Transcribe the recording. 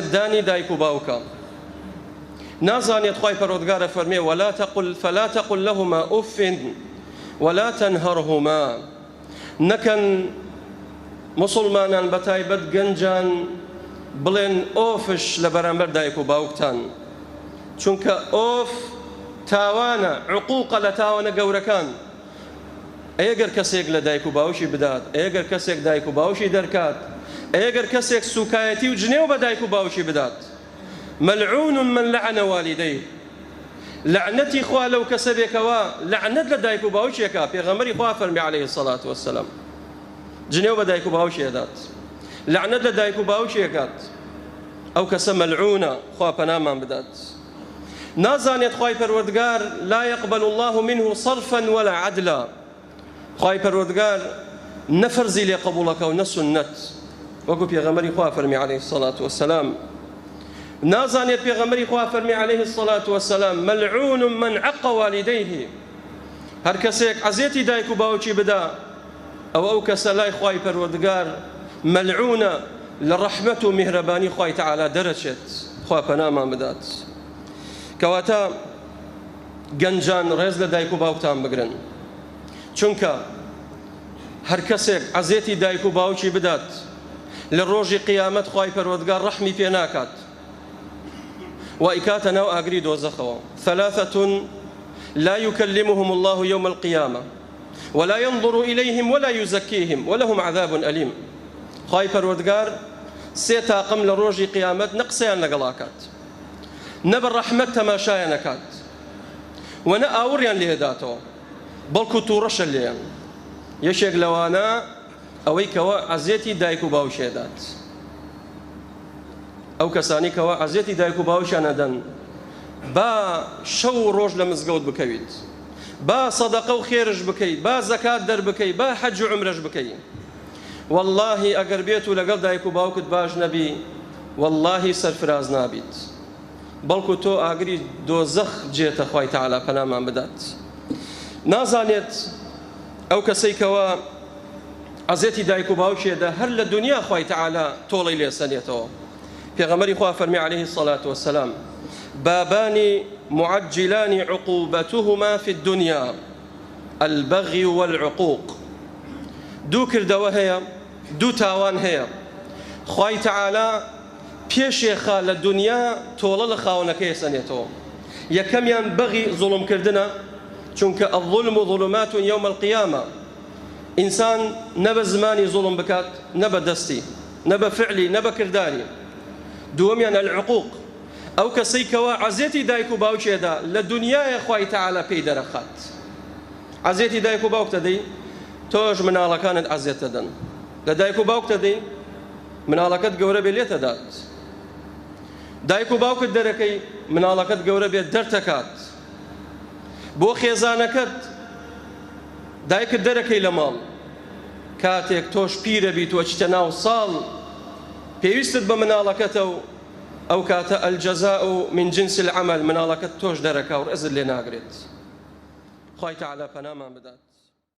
دانی دایک و باوکە نازانێت خوای پەروەردگار ئەفەرمێ ولا تقل فلا تقل لهما اف ولا تنهرهما نەکەن موسڵمانان بەتایبەت گەنجان بڵێن ئۆفش لە بەرامبەر دایک و باوکتان چونکە ئۆف تاوانە عقوقە لە تاوانە گەورەکان ئەی گەر کەسێک لە دایک و باوکی بدات، ئەی گەر کەسێک دایک و باوکی دەرکات، ئەی گەر کەسێک سوکایەتی و جنێو بە دایک و باوکی بدات، ملعون من لعن والدیه، لەعنەتی خوا لەو کەسە بێ کەوا لەعنەت لە دایک و باوکی ئەکا، پێغەمبەری خوا فەرمی علیه الصلاة والسلام جنێو بە دایک و باوکی ئەدات، لەعنەت لە دایک و باوکی ئەکات، ئەو کەسە مەلعونە، خوا پەنامان بدات. نازانێت خوای پەروەردگار لا یقبل اللە منه صرفا ولا عدلا خوای پەروەردگار نە فەرزی لێ قبوڵەکە و نە سوننەت وەکو پێغەمبەری خوا فەرمی علیه الصلاة والسلام نازانێت پێغەمبەری خوا فەرمی علیه الصلاة والسلام ملعون من عق والديه هەر کەسێک عەزێتی دایک و باوکی بدا ئەوە ئەو کەسە لای خوای پەروەردگار مەلعونە لە ڕەحمەت و میهرەبانی خوای تەعالا دەرەچێت خوا پەنامان بدات کەواتە گەنجان ڕێز لە دایک و باوکتان بگرن چونکە هەر کەسێک عەزێتی دایک و باوکی بدات لە ڕۆژی قیامەت خوای پەروەردگار ڕەحمی پێ ناکات و ئیکاتە ناو ئاگری دۆزەخەوە ثلاثة لا يكلمهم الله يوم القيامة ولا ينظر الیهم ولا یزکیهم ولهم عذاب الیم خوای پەروەردگار سێ تاقم لە ڕۆژی قیامەت نە قسەیان لەگەڵ ئەکات نە بە ڕەحمەت تەماشایان ئەکات و نە ئاوڕیان لێ داتەوە بەڵکو تووڕەشە لێیان یەکێک لەوانە ئەوەی کەوا عەزێتی دایک و باوکی ئەدات ئەو کەسانی کەوا عەزێتی دایک و باوکیان ئەدەن با شەو و ڕۆژ لە مزگەوت بکەویت با سەدەقە و خێرش بکەی با زەکات دەربکەی با حەج و عومرەش بکەی وەڵاهی ئەگەر بێت و لەگەڵ دایک و باوکت باش نەبی وەڵاهی سەرفراز نابیت بەڵکو تۆ ئاگری دۆزەخ جێتە خوای تەعالا پەنامان بدات نازانێت ئەو کەسەی کەوا عەزێتی دایک و باوکێدا هەر لە دنیا خوای تەعالا تۆڵەی لێسەنێتەوە پێغەمبەری خوا فەرمی علیه الصلاة والسلام بابان معجلان عقوبتهما فی الدنیا البغی والعقوق دوو کردەوە هەیە دوو تاوان هەیە خوای تەعالا پێشێخا لە دنیا تۆڵە لە خاوەنەکەی سەنێتەوە یەکەمیان بەغی زوڵمکردنە چونکە الظلم ظلمات یوم القیامە ئینسان نە بە زمانی زوڵم بکات نە بە دەستی نە بە فعلی نە بە کرداری دووەمیان العقوق ئەو کەسەی کەوا عەزێتی دایک و باوکی ئەدا لە دونیایە خوای تەعالا پێی دەرەخات عەزێتی دایک و باوکت ئەدەی تۆش مناڵەکانت عەزێت دەدەن لە دایک و باوکت ئەدەی مناڵەکەت گەورە بێ لێت ئەدات دایک و باوکت دەرەکەی مناڵەکەت گەورە بێت دەرتەکات بۆ خێزانەکەت دایکت دەرەکەی لە ماڵ کاتێک تۆش پیرە بیت و ئەچیتە ناو ساڵ پێویستت بە مناڵەکەتە و ئەو کاتە الجزاء من جنس العمل مناڵەکەت تۆش دەرەکا و ڕێزت لێ ناگرێت خوای تعالی پەنامان بدات.